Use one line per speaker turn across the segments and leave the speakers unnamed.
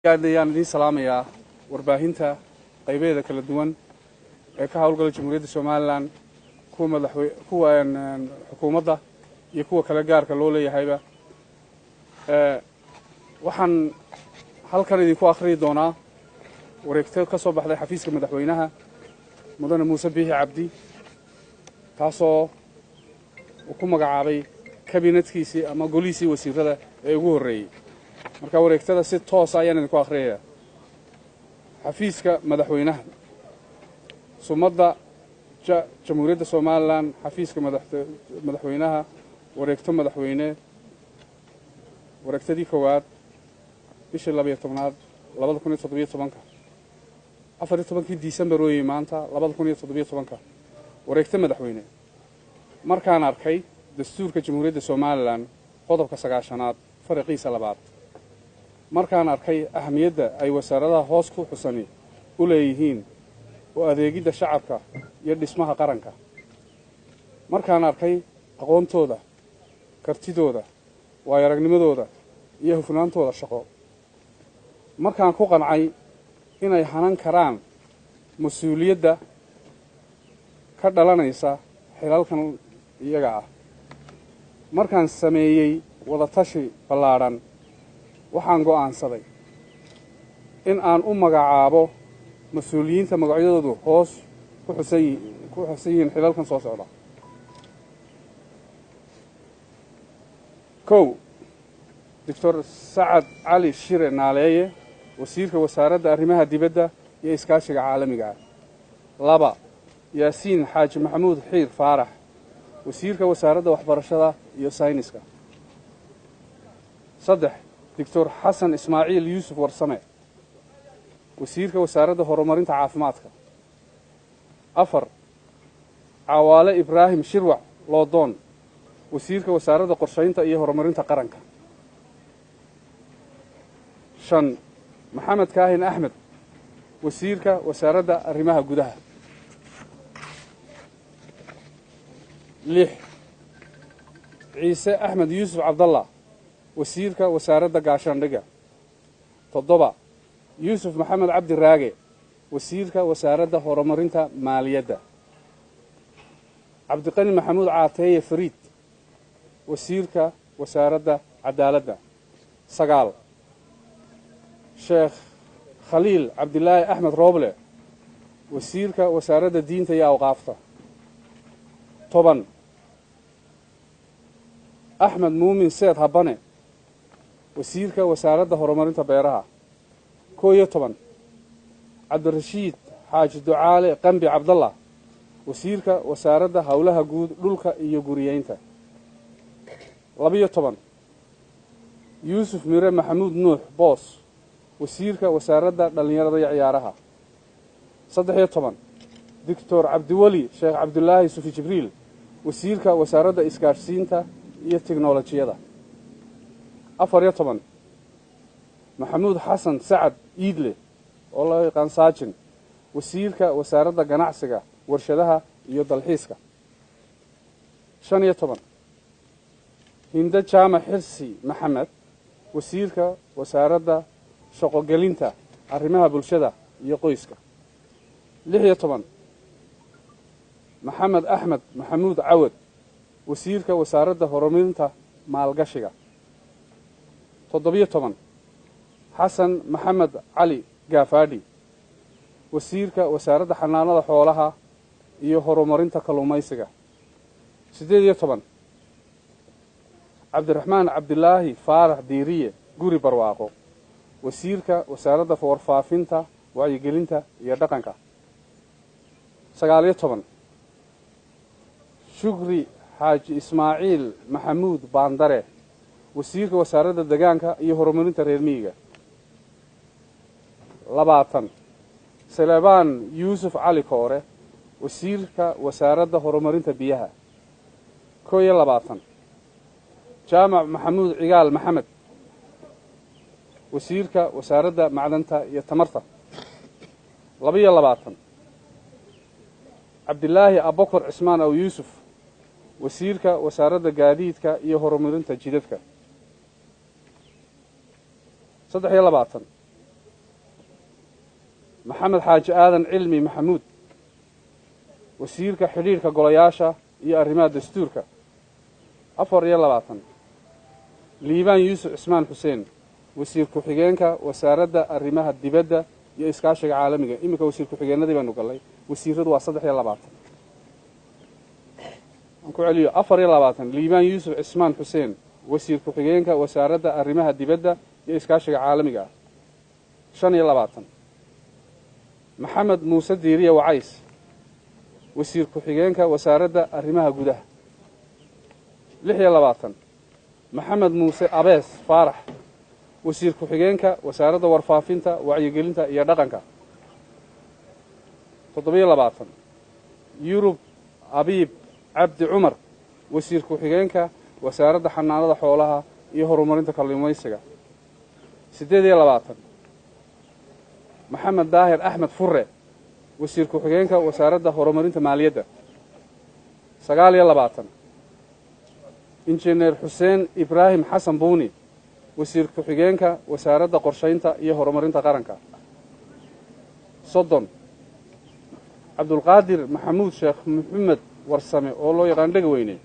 Aad ayaan idiin salaamayaa warbaahinta qaybaheeda kala duwan ee ka howlgala Jamhuuriyadda Somalilan, kuwa madaxwe, kuwa xukuumadda iyo kuwa kale gaarka loo leeyahayba. Waxaan halkan idinku akhriyi doonaa wareegto ka soo baxday xafiiska madaxweynaha, Mudane Muuse Biixi Cabdi, taasoo uu ku magacaabay kabinetkiisii ama golihiisii wasiirada ee ugu horreeyey. Marka wareegtada si toosa ayaan idinku akhriyaya. Xafiiska madaxweynaha, sumadda Jamhuuriyadda Somalilan, xafiiska madaxweynaha, wareegto madaxweyne, wareegtadii 1aad, bishii 12aad 2017-ka, 14-kii Disembar weeye maanta 2017-ka. Wareegto madaxweyne. Markaan arkay dastuurka Jamhuuriyadda Somalilan qodobka 90aad fariqiisa 2aad, markaan arkay ahamiyadda ay wasaaradaha hoos ku xusani u leeyihiin oo adeegidda shacabka iyo dhismaha qaranka, markaan arkay aqoontooda, kartidooda, waayo aragnimadooda iyo hufnaantooda shaqo, markaan ku qancay inay hanan karaan mas-uuliyadda ka dhalanaysa xilalkan iyaga ah, markaan sameeyey wadatashi ballaadhan, waxaan go'aansaday in aan u magacaabo mas-uuliyiinta magacyadoodu hoos ku xusan ku xusan yihiin xilalkan soo socda. 1, Doctor Sacad Cali Shire Naaleeye, wasiirka wasaaradda arrimaha dibadda iyo iskaashiga caalamiga ah. 2, Yaasiin Xaaji Maxamuud Xiir Faarax, wasiirka wasaaradda waxbarashada iyo sayniska. 3, Doctor Xasan Ismaaciil Yuusuf Warsame, wasiirka wasaaradda horumarinta caafimaadka. 4, Cawaale Ibraahim Shirwac Loodoon, wasiirka wasaaradda qorshaynta iyo horumarinta qaranka. 5, Maxamed Kaahin Axmed, wasiirka wasaaradda arrimaha gudaha. 6, Ciise Axmed Yuusuf Cabdallah, wasiirka wasaaradda gaashaandhigga. 7, Yuusuf Maxamed Cabdi Raage, wasiirka wasaaradda horumarinta maaliyadda. Cabdiqani Maxamuud Caateeye Fariid, wasiirka wasaaradda cadaaladda. 9, Sheekh Khaliil Cabdilaahi Axmed Rooble, wasiirka wasaaradda diinta iyo awqaafta. 10, Axmed Muumin Seed Habane, wasiirka wasaaradda horumarinta beeraha. 11, Cabdirashiid Xaaji Ducaale Qambi Cabdallah, wasiirka wasaaradda howlaha guud, dhulka iyo guriyeynta. 12, Yuusuf Mire Maxamuud Nuux Boos, wasiirka wasaaradda dhallinyarada iyo ciyaaraha. 13, Doctor Cabdiweli Sheekh Cabdulaahi Sufi Jibriil, wasiirka wasaaradda isgaadhsiinta iyo tiknolojiyada. 14, Maxamuud Xasan Sacad Iidle oo loo yaqaan Saajin, wasiirka wasaaradda ganacsiga, warshadaha iyo dalxiiska. 15, Hinde Jaamac Xirsi Maxamed, wasiirka wasaaradda shaqogelinta, arrimaha bulshada iyo qoyska. 16, Maxamed Axmed Maxamuud Cawad, wasiirka wasaaradda horumarinta maalgashiga. 17, Xasan Maxamed Cali Gaafaadhi, wasiirka wasaaradda xanaanada xoolaha iyo horumarinta kalluumaysiga. 18, Cabdiraxmaan Cabdilaahi Faarax Diiriye Guri Barwaaqo, wasiirka wasaaradda warfaafinta, wacyigelinta iyo dhaqanka. 19, Shukri Xaaji Ismaaciil Maxamuud Baandare, wasiirka wasaaradda degaanka iyo horumarinta reer miyiga. 20, Salebaan Yuusuf Cali Koore, wasiirka wasaaradda horumarinta biyaha. 21, Jaamac Maxamuud Cigaal Maxamed, wasiirka wasaaradda macdanta iyo tamarta. 22, Cabdilaahi Abokor Cismaan Aw Yuusuf, wasiirka wasaaradda gaadiidka iyo horumarinta jidadka. 23 Maxamed Xaaji Aadan Cilmi Maxamuud, wasiirka xidhiidhka golayaasha iyo arrimaha dastuurka. 24, Liibaan Yuusuf Cismaan Xuseen, wasiir ku-xigeenka wasaaradda arrimaha dibadda iyo iskaashiga caalamiga. Iminka wasiir ku-xigeenadii baanu gallay. Wasiiradu waa 23. Aan ku celiyo: 24, Liibaan Yuusuf Cismaan Xuseen, wasiir ku-xigeenka wasaaradda arrimaha dibadda iyo iskaashiga caalamiga ah. 25, Maxamed Muuse Diiriye Wacays, wasiir ku-xigeenka wasaaradda arrimaha gudaha. 26, Maxamed Muuse Abees Faarax, wasiir ku-xigeenka wasaaradda warfaafinta, wacyigelinta iyo dhaqanka. 27, Yurub Abiib Cabdi Cumar, wasiir ku-xigeenka wasaaradda xanaanada xoolaha iyo horumarinta kalluumaysiga. 28, Maxamed Daahir Axmed Fure, wasiir ku-xigeenka wasaaradda horumarinta maaliyadda. 29, Injineer Xuseen Ibraahim Xasan Buuni, wasiir ku-xigeenka wasaaradda qorshaynta iyo horumarinta qaranka. 30, Cabdulqaadir Maxamuud Sheekh Maxamed Warsame, oo loo yaqaan Dhegaweyne,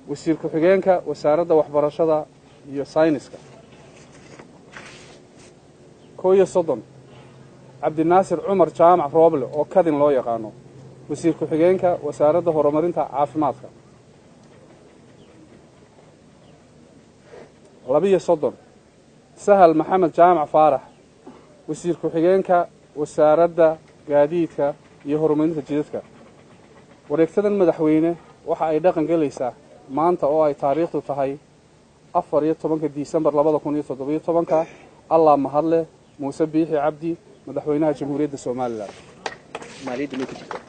wasiir ku-xigeenka wasaaradda waxbarashada iyo sayniska. 31, Cabdinaasir Cumar Jaamac Rooble, oo Kadin loo yaqaano, wasiir ku-xigeenka wasaaradda horumarinta caafimaadka. 32, Sahal Maxamed Jaamac Faarax, wasiir ku-xigeenka wasaaradda gaadiidka iyo horumarinta jidadka. Wareegtadan madaxweyne waxa ay dhaqan gelaysaa maanta oo ay taariikhdu tahay 14-ka Disembar 2017-ka. Allah mahadleh. Muuse Biixi Cabdi, madaxweynaha Jamhuuriyadda Somalilan.
Maaliyadda may ku jirta?